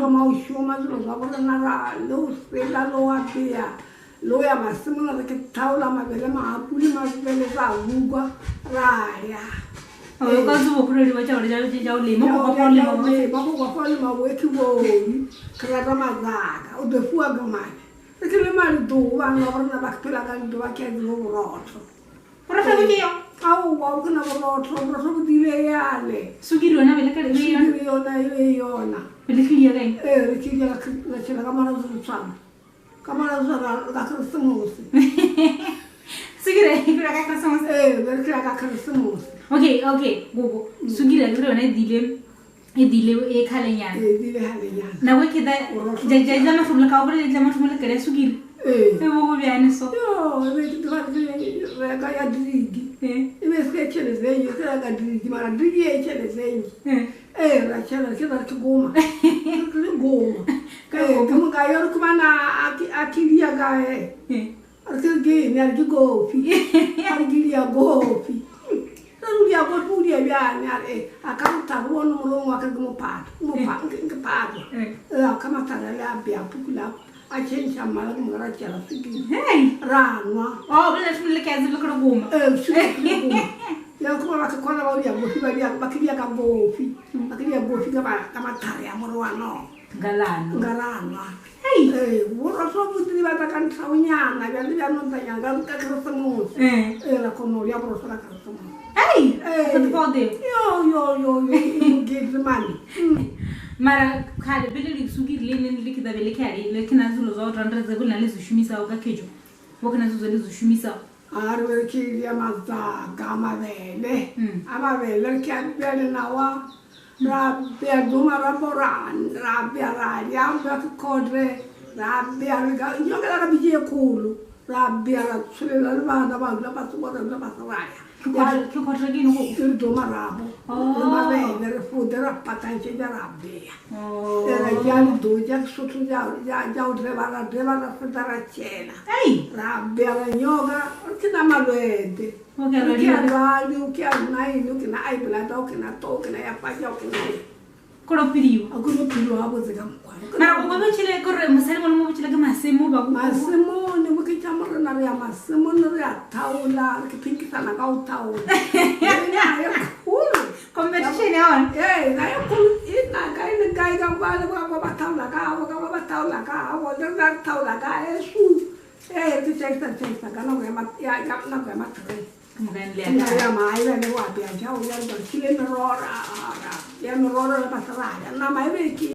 thoma go šoma dilo tsa borena ra le go sela le go apea le go ya masemong re ke thaola mabele magapu le mabele tsa bukwa ra ya. O ka tsebo go re tša gore tša go lema go go lema lema go go lema bo ke boi ke rata mazaka o be fuwa ke mane re ke le madi do ba nna gore na ba phela ka ntlo ba ke bo borotho. Borotho bo ke yo? Aowa, o ke na borotho, borotho bo dile yale. Sukiri yona be le ka le yona? Sukiri yona e be yona. Be le tlilia ka eng? Ee, re tlilia ka tšhela ka mara tshwana. Ka mara tshwana ka Keresemose. Sukiri e tlilia ka Keresemose? Ee, be re tlilia ka Keresemose. Okay, okay, gogo. Sukiri a ke re yona e dile e dile e khalenyana. E dile khalenyana. Nako e kheta ja ja mahlomole ka o bolele tla mahlomole kere sukiri. Ee. E bo go bjane so. Yo, e be ke tloga ke reka ya driki. E be se ke tšhele zengi, se reka driki, mara driki e tšhele zengi. Ee, ra tšhela ke ra ke goma. Ke goma. Ee, ke mo ka yo re kumana a kilia ka e. A re ke ke eng? A re ke kofi. A re ke dia kofi. Re re o dia kofi o dia bjang? A re a ka mothare o nomoro wa ka ke mophato. Ke phatwa. Ee, a ka mathare ale a bea puku la a change mmala ke moka ra tšela sukiri. Ra nwa. Oh, bolela šomile le kae le ke re goma. Ee, sukiri ke goma. Ya ke ba ke khona ba dia kofi ba dia ba ke dia ka kofi. Ba ke dia kofi ka ba ka mathare a more wa no. Ngalano. Ngalano. Ee, borotho bo dile ba tla ka ntlhaonyana bjale bjanong tla nyaka ka Keresemose. Ee, ra kgona go ja borotho ka Keresemose. Ei, Ee. go te fao teng. Yo, yo, yo, yo, mokete mane. Mara kgale pele le sukiri le neng le ke le ke le ke na dilo zwa go randre tse bo na le zwi shumisaho ka khejo. Bo ke na zwi le zwi shumisaho. A re be ke ja matsaka a mabele, a mabele re ke a bea dinawa, ra bea domarapo ra ra bea ra ja bea ke khodre ra bea re ka nyokela ka pitše ye kgolo ra bea ra tsholela le bana ba dula fase kwa ra dula fase ra ja. Ke khodre ke eng go? Ke re domarapo le mabele re fode ra patantšetša ra bea. Ra tšea dido tša Sesotho tša go dreba ra dreba ra fetsa ra tšhela. Ra bea ra nyoka ke na malwete. Ke a lwale, ke a nine, ke na eye blood, ke na to, ke na ya fatša, ke na eng. Ko lo phediwa. A ko lo phediwa gabotse ka mokgwa. Mara go go tšhele gore mosadi mo mo botšhele ke masemo ba go. Masemo ne bo ke tša morena re ya masemo ne re ya thaola ke phinkisana ka go thaola. E na e kgolo. Competition ya ona. Ee, na e kgolo e na kae le kae ka ba le ba ba thaola ka bo ka ba ba thaola ka bo le rena re thaola ka esu. Ee, ke tšaisa tšaisa ka nako ya ya ka nako ya matree. Ke moka le ya. Ya maai ba ne wa bea ja o ya ba kile merora ra ya merora le basara ya nama e be ke.